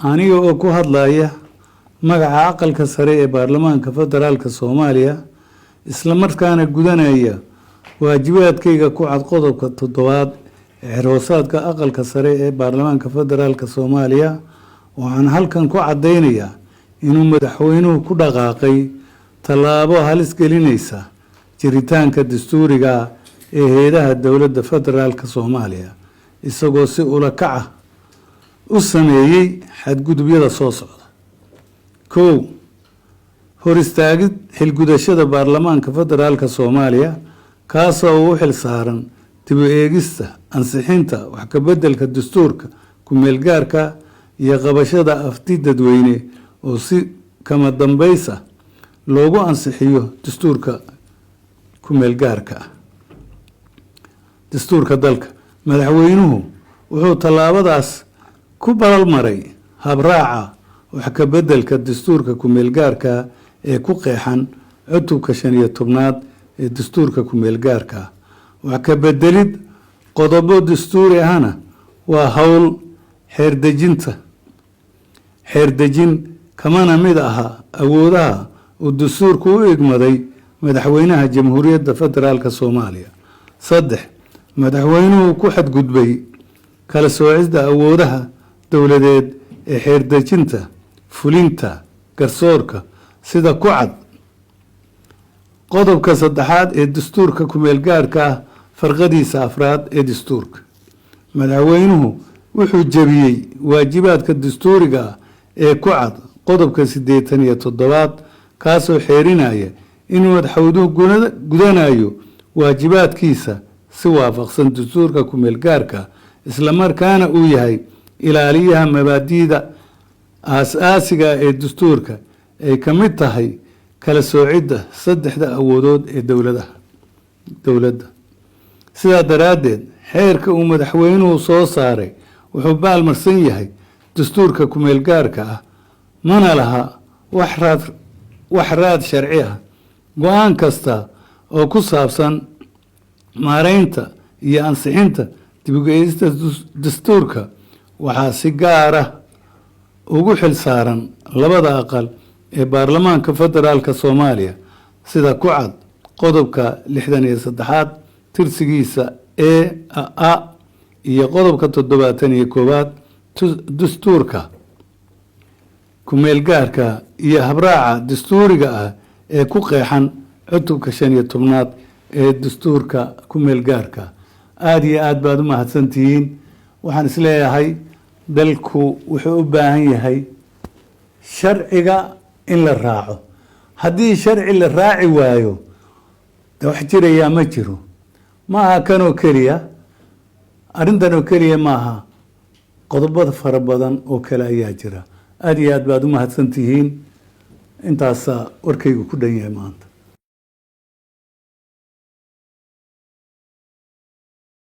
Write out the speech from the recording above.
Aniga oo ku hadlaya magaca Aqalka Sare ee Baarlamaanka Federaalka Soomaaliya, isla markaana gudanaya waajibaadkayga ku cad qodobka 7aad ee xeer-hoosaadka Aqalka Sare ee Baarlamaanka Federaalka Soomaaliya, waxaan halkan ku caddeynayaa inuu madaxweynuhu ku dhaqaaqay tallaabo halis gelinaysa jiritaanka dastuuriga ee hay'adaha dowladda federaalka Soomaaliya, isagoo si ula kaca u sameeyey xadgudubyada soo socda. 1, hor istaagid xilgudashada Baarlamaanka Federaalka Soomaaliya, kaasoo u xil saaran dib u eegista, ansixinta, wax ka beddelka dastuurka ku-meelgaarka iyo qabashada afti dadweyne oo si kama dambeys ah loogu ansixiyo dastuurka ku-meelgaarka ah, dastuurka dalka. Madaxweynuhu wuxuu tallaabadaas ku balmaray habraaca wax ka beddelka dastuurka ku-meelgaarka ee ku qeexan cutubka 15aad ee dastuurka ku-meelgaarka. Wax ka bedelid qodobo dastuuri ahna waa howl xeerdejinta, xeerdejin, kamana mid aha awoodaha uu dastuurku u igmaday madaxweynaha Jamhuuriyadda Federaalka Soomaaliya. 3, madaxweynuhu ku xadgudbay kala soocidda awoodaha dowladeed ee xeerdejinta, fulinta, garsoorka, sida ku cad qodobka 3aad ee dastuurka ku-meelgaarka ah, farqadiisa afraad ee dastuurka. Madaxweynuhu wuxuu jebiyey waajibaadka dastuuriga ah ee ku cad qodobka 87aad, kaasoo xeerinaya inuu madaxweynuhu gudanayo waajibaadkiisa si waafaqsan dastuurka ku-meelgaarka, islamarkaana uu yahay ilaaliyaha mabaadi'da aas-aasiga ee dastuurka, ay ka mid tahay kala soocidda saddexda awoodood ee dowladaha dowladda. Sidaa daraaddeed, xeerka uu madaxweynuhu soo saaray wuxuu baalmarsan yahay dastuurka ku-meelgaarka ah, mana laha wax raad sharci ah. Go'aan kasta oo ku saabsan maareynta iyo ansixinta dib u eegista dastuurka waxaa si gaara ugu xil saaran labada aqal ee Baarlamaanka Federaalka Soomaaliya, sida ku cad qodobka 63aad tirsigiisa e a iyo qodobka 71aad dastuurka ku-meelgaarka iyo habraaca dastuuriga ah ee ku qeexan cutubka 15aad ee dastuurka ku-meelgaarka. Aada iyo aad baad u mahadsantihiin. Waxaan isleeyahay dalku wuxuu u baahan yahay sharciga in la raaco. Haddii sharci la raaci waayo, de wax jirayaa ma jiro. Ma aha kanoo keliya, arrintan oo keliya maaha, qodobada fara badan oo kale ayaa jira. Aada iyo aad baad u mahadsantihiin. Intaasaa warkaygu ku dhan yahay maanta.